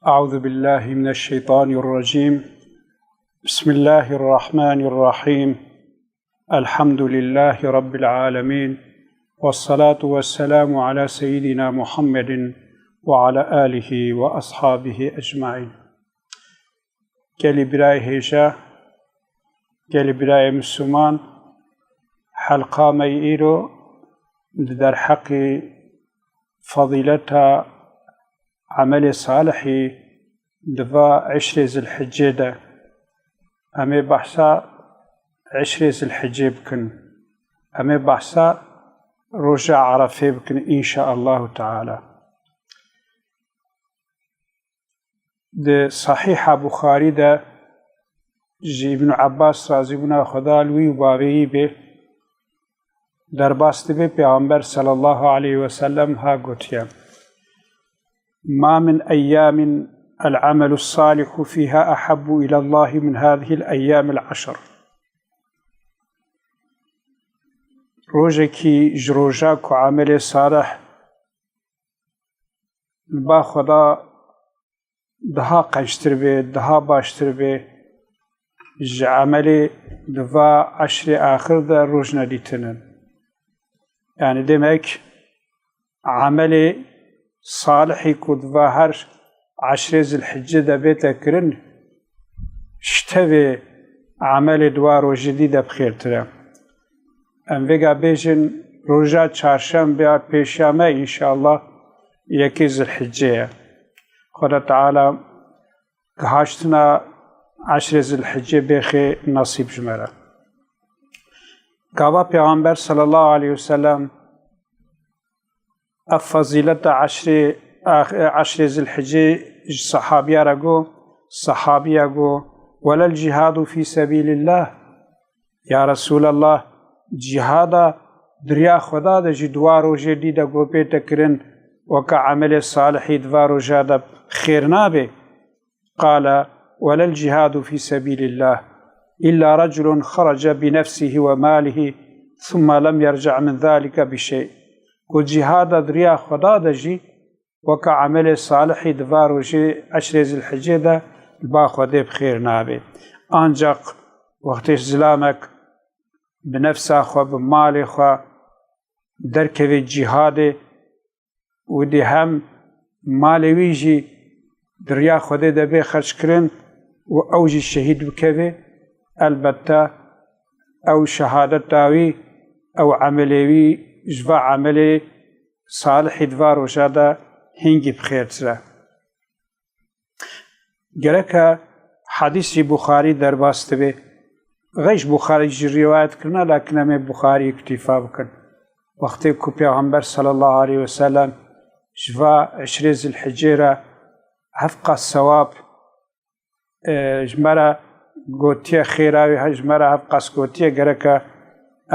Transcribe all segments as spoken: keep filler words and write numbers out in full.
أعوذ بالله من الشيطان الرجيم. بسم الله الرحمن الرحيم. الحمد لله رب العالمين. والصلاة والسلام على سيدنا محمد وعلى آله وأصحابه أجمعين. Gelî birayê hêja, gelî birayê Misliman, helqa me yî îro di derheqî fezîleta emelê salihî di va eşrê Zilhicê de. Em ê behsa eşrê Zilhicê bikin. Em ê behsa roja Erefê bikin, înşaallahu teala. Di Sahîha Buxarî de ji Îbn Ebbas, razîbûna Xweda li wî û bavê wî bê, derbas dibe, Pêxember sallallahu aleyhi ve sellem ha gotiye: "Ma min eyyamin el-amelu salihu fiha ahabbu ilallahi min hadihil eyyamil eşr." Rojekî ji roja ku emelê salih li ba Xweda daha qenctir bê, daha baştir bê, ji emelê di va eşrê axir de roj nedîtinin. Yani demek, emelê salihî ku di va her eşrê Zilhicê de bête kirin, ji tevê emelê di wa rojê dî de bi xêrtir e. Em vêga bêjin, roja çarşembe ya pêşiya me, înşallah, yekê Zilhicê ye. Xweda Teala gihaştina eşrê Zilhicê bêxê nasîb ji me re. Gava Pêxember sallallahu aleyhi ve sellem ev fezîleta eşrê, eşrê Zilhicê ji sehabiya re got, sehabiya got: "Welel cihadu fî sebîlillah." Ya Resûlallah, cîhada di riya Xweda de jî di wa rojê dî de ku bête kirin, weke emelê salihî di va roja de xêr nabe. Qale: "Welel cihadu fî sebîlillah, illa reculun xerece bi nefsihi ve malihi, thumma lem yerci' min zalike bi şey." Ku cîhada di riya Xweda de jî weke emelê salihî di va rojê eşrê Zilhicê de li ba Xwedê bi xêr nabe. Ancaq wextê zilamek bi nefsa xwe, bi malê xwe derkeve cîhadê, û dê hem malê wî jî di riya Xwedê de bê xerckirin û ew jî şehîd bikeve, elbette ew şehadeta wî, ew emelê wî ji va emelê salihî di va roja de hingî bi xêrtir e. Gereke hedîsî Buxarî derbas dibe. Xeş Buxarî jî rîwayet kirine, lakin em ê Buxarî îktîfa bikin. Wextê ku Pêxember sallallahu aleyhi ve sellem ji va eşrê Zilhicê re hevqas sewab, e, ji me re gotiye, xêra wî he-, ji me re hevqas gotiye, gereke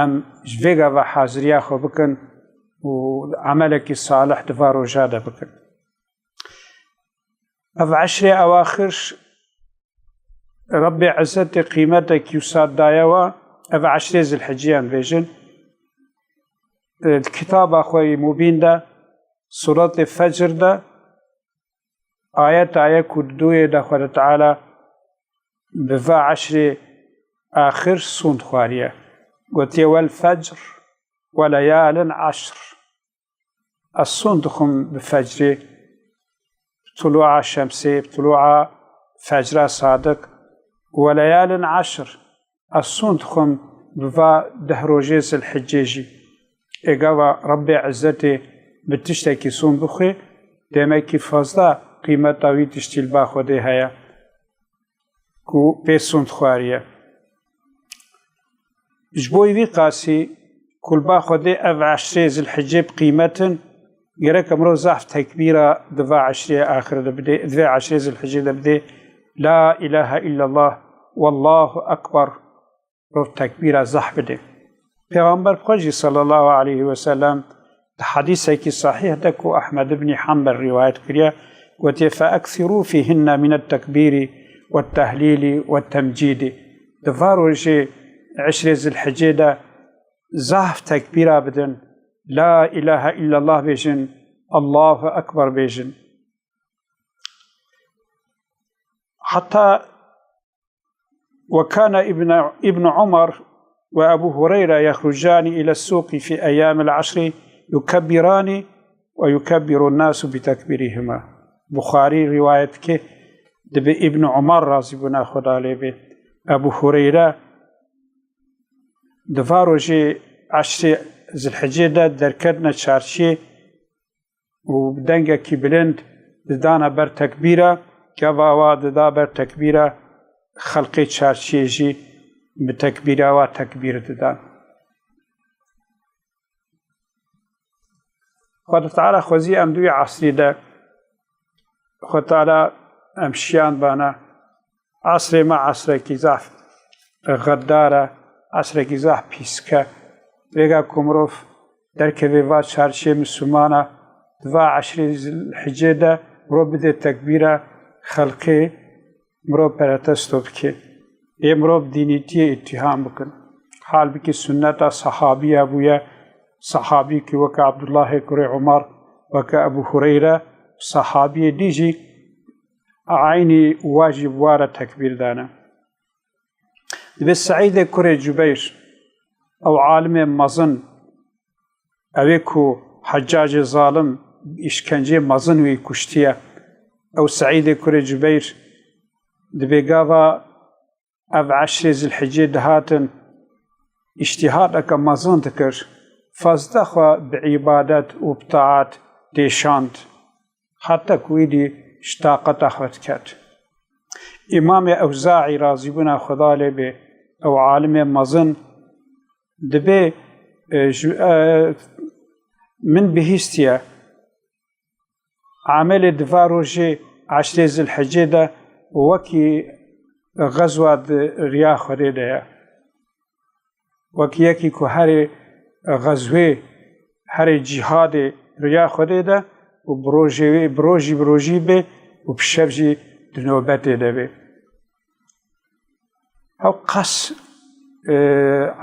em ji vê gava haziriya xwe bikin û emelekî salih di va roja de bikin. Ev eşrê ewaxir Rebbê Izzetê qîmetekî wisa daye we, ev eşrê Zilhicê em bêjin. Di kitaba xwe yê Mubîn de, Suretê Fecr de, ayeta yek û duyê de Xwedê Teala bi va eşrê axir sûnd xwariye. Gotiye: "Wel fecr we leyalin eşr." Ez sûnd dixwim bi fecrê, bi tulûa şemsê, bi tulûa fecra sadiq, we leyalin eşr, ez sûnd dixwim bi va deh rojê Zilhicê jî. Ê gava Rebbê Izzetê bi tiştekî sûnd bixwe, demekî fazla qîmeta wî tiştî li ba Xwedê heye. Ku pê sûnd xwariye. Ji bo vî qasî ku li ba Xwedê ev eşrê Zilhicê bi qîmet in, gerek mirov zehf tekbîra di va eşrê axir de bidê, di vê eşrê Zilhicê de bidê, "La ilahe illallah, wallahu ekber." Mirov tekbîra zehf bidê. Pêxember bi xwe jî sallallahu aleyhi ve sellem di hedîsekî sahîh de ku Ehmed ibnî Hanbel rîwayet kiriye, gotiye: "Fe eksirû fîhinne minet tekbîrî we tehlîlî we temcîdî." Di va rojê eşrê Zilhicê de zehf tekbîra bidin, La ilahe illallah bêjin, Allahu Ekber bêjin. Heta وكان ابن ابن عمر وأبو هريرة يخرجان إلى السوق في أيام العشر يكبران ويكبر الناس بتكبيرهما. Buxarî rîwayet dike, dibe Îbn Umar, razîbûna Xweda lê bê, Ebû Hureyre, di va rojê eşrê Zilhicê de derketine çarşiyê û bi dengekî bilind didana ber tekbîra, gava wa dida ber tekbîra, xelqê çarşiyê jî bi tekbîra wa tekbîr didan. Xwedê Teala xwezî em di wî esrî de, Xwedê Teala em şiyandbana, esrê me esrekî zaf xeddar e, esrekî zaf pîsk e. Vêga ku mirov derkeve va çarşiyê Mislimana, di va eşrê Zilhicê de mirov bide tekbîra, xelqê mirov peretesto bike. Ê mirov dînîtiyê îttiham bikin. Halbikî sunneta sehabiya bûye, sehabîkî weke Abdullahê kurê Umar, weke Ebû Hureyre, sehabiyê dî jî eynî wa jî bi wa re tekbîr dane. Dibe Seîdê kurê Cubeyr, ew alimê mezin, ewê ku Heccacê zalim îşkenceyê mezin wî kuştiye, ew Seîdê kurê Cubeyr, dibe gava ev eşrê Zilhicê dihatin, îştîhadeke mezin dikir, fazda xwe bi îbadet û bi taat têşand. Heta ku êdî ji taqeta xwe diket. Îmamê Ewzaî, razîbûna Xweda lê bê, ew alimê mezin, dibê, e, ji, e, min bihîstiye, emelê di va rojê eşrê Zilhicê de wekî xezwa di riya Xwedê de ye. Wek yekî ku herê xezwê, herê cîhadê riya Xwedê de û bi rojê wê, bi rojî, bi rojî bê û bi şev jî di nobetê de bê. Ew qas, e,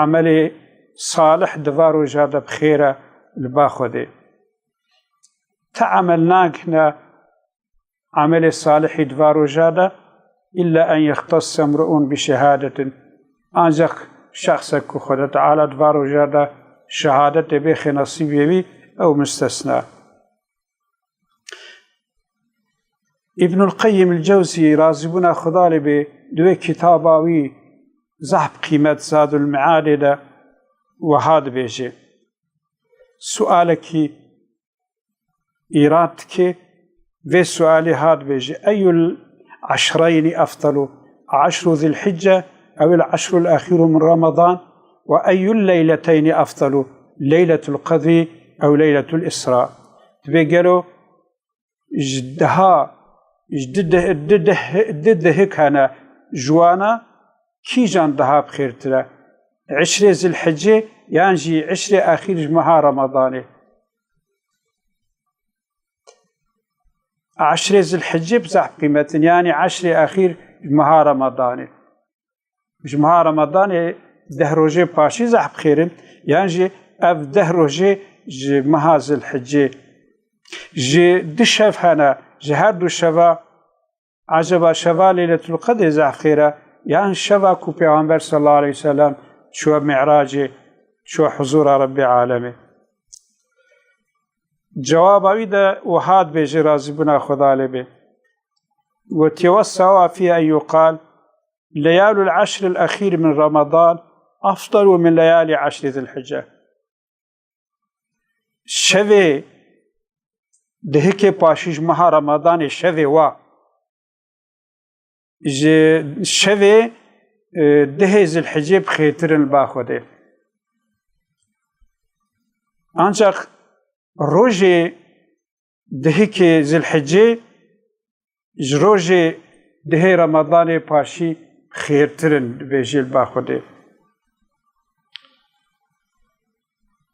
emelê salih di va roja de bi xêr e li ba Xwedê. Ti emel nagihne emelê salihî di va roja de, illa en yextesse mru'un bi şehadetin. Ancaq şexsek ku Xwedê Teala di va roja de şehadetê bêxe nesîbê wî, ew mustesna. Îbnul Qeyyim el Cewzî, razîbûna Xweda lê bê, di wê kitaba wî zehf qîmet Zadul Miadê de wiha dibêje. Sualekî îrad dike, vê sualê ha dibêje, Eyul eşreyni efdalu, eşru Zilhicce ew el eşrul exîru min Ramadan, ve eyul leyleteynî efdalu, Leyletul Qedrî ew Leyletul Îsra? Dibê gelo ji deha, ji di deh, di deh, di dehik hene ji wana kîjan deha bi xêrtir e? Eşrê Zilhicê yan jî eşrê exîr ji meha Ramadanê? Eşrê Zilhicê bi zehf qîmet in, yanî eşrê exîr ji meha Ramadanê. Ji meha Ramadanê deh rojê paşî zehf xêr in, yan jî ev deh rojê ji meha Zilhicê. Ji du şev hene, ji her du şeva, eceba şeva Leyletul Qedrê zehf xêr e, yan şeva ku Pêxember sallallahu aleyhi ve sellem çûye Mi'racê, çûye huzura Rebbê alemê? Cewaba wî de wiha dibêje, razîbûna Xweda lê bê, Ve tewessa fî en yuqal, leyalul eşril exîr min Ramadan efdalu min leyali eşri Zilhicce. Şevê dihikê paşî ji meha Ramadanê, şevê wa ji şevê, e, dehê Zilhicê bi xêrtir in li ba Xwedê. Ancaq rojê dihikê Zilhicê ji rojê dihê Ramadanê paşî xêrtir in, dibêje li ba Xwedê.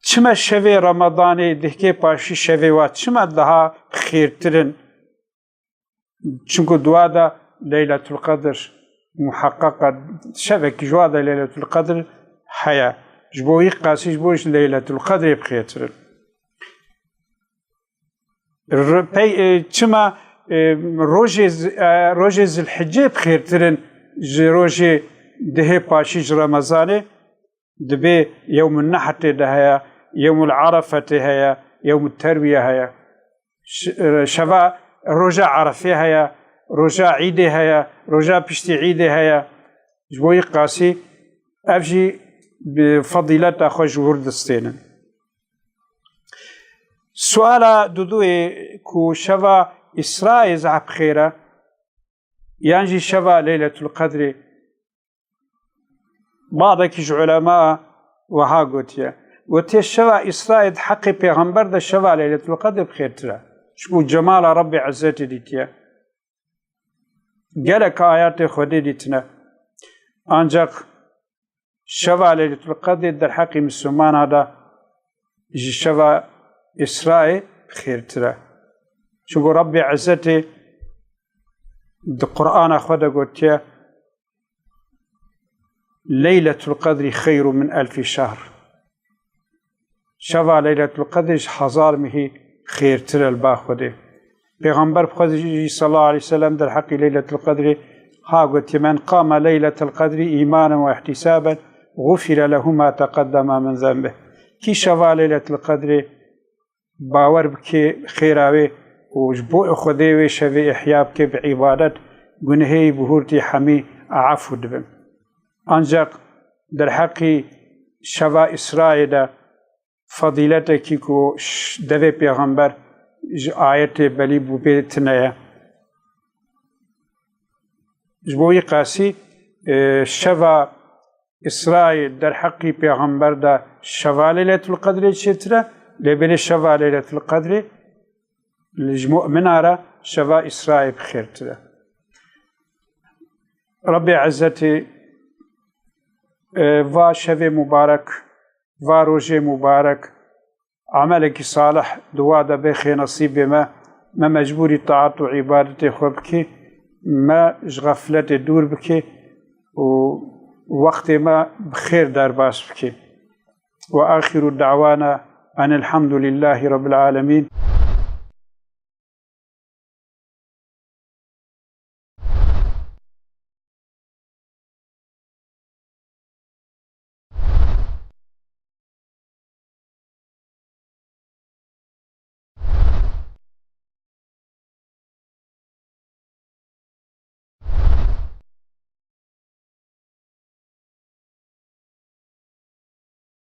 Çima şevê Ramadanê dihikê paşî şevê wa çima daha xêrtir in? Çimku dua de Leyletul Qedr muheqeq e, şevekî ji wa de Leyletul Qedr heye. Ji bo wî qasî ji bo ji Leyletul Qedrê bi xêrtir in. Re-, pey-, e, çima e, rojê z-, e, rojê Zilhicê bi xêrtir in ji rojê dihê paşî ji Remezanê. Dibê yewmû nehr tê de heye, yewmû Erefe tê heye, yewmû Terwiye heye. Ş-, e, şeva roja Erefê heye, roja Îdê heye, roja piştî Îdê heye. Ji bo wî qasî ev jî bi fedîleta xwe ji wir distênin. Suala duduyê ku şeva Îsrayê zehf xêr e, yan jî şeva Leyletul Qedrê? Badekî ji ulema wiha gotiye. Gotiye şeva Îsrayê di heqê pêxember de şeva Leyletul Qedrê bi xêrtir e. Ji bo cemala Rebbê Izzetê dîtiye. Gelek ayetê Xwedê dîtine. Ancak şeva Leyletul Qedrê derheqî Mislimana de ji şeva Îsrayê xêrtir e. Çunku Rebbê Izzetê di Qur'ana xwe de gotiye, Leyletul Qedrî xeyrû min elfî şehr. Şeva Leyletul Qedrî ji hezar mehî xêrtir e li ba Xwedê. Pêxember bi xwe jî sallallahu aleyhi ve sellem derheqî Leyletul Qedrî ha gotiye, "Men qama Leyletul Qedrî îmanen ve ihtisaben, gufire lehu ma teqeddeme min zenbih." Kî şeva Leyletul Qedrî bawer bike xêra wê û ji bo Xwedê wê şevê ihya bike bi îbadet, gunehê wî bihurtî hemî efû dibin. Ancak derheqî şeva Îsrayê de fedîletekî ku ş-, devê pêxember ji ayetê belî bû bê tune ye. Ji bo wî qasî, e, şeva Îsrayê derheqî pêxember de şeva Leyletul Qedrê çêtir e, lê belê şeva Leyletul Qedrê li ji mu'mina re şeva Îsrayê bi xêrtir e. Rebbê Izzetê, e, va şevê mubarek, va rojê mubarek, emelekî salih di wa de bê xêr nesîbê me, me mecbûrî taat û îbadetê xwe bikê, me ji xefletê dûr bikê û wextê me bi xêr derbas bikê. Ve axiru da'wana enelhamdulillahî rabbil alemin.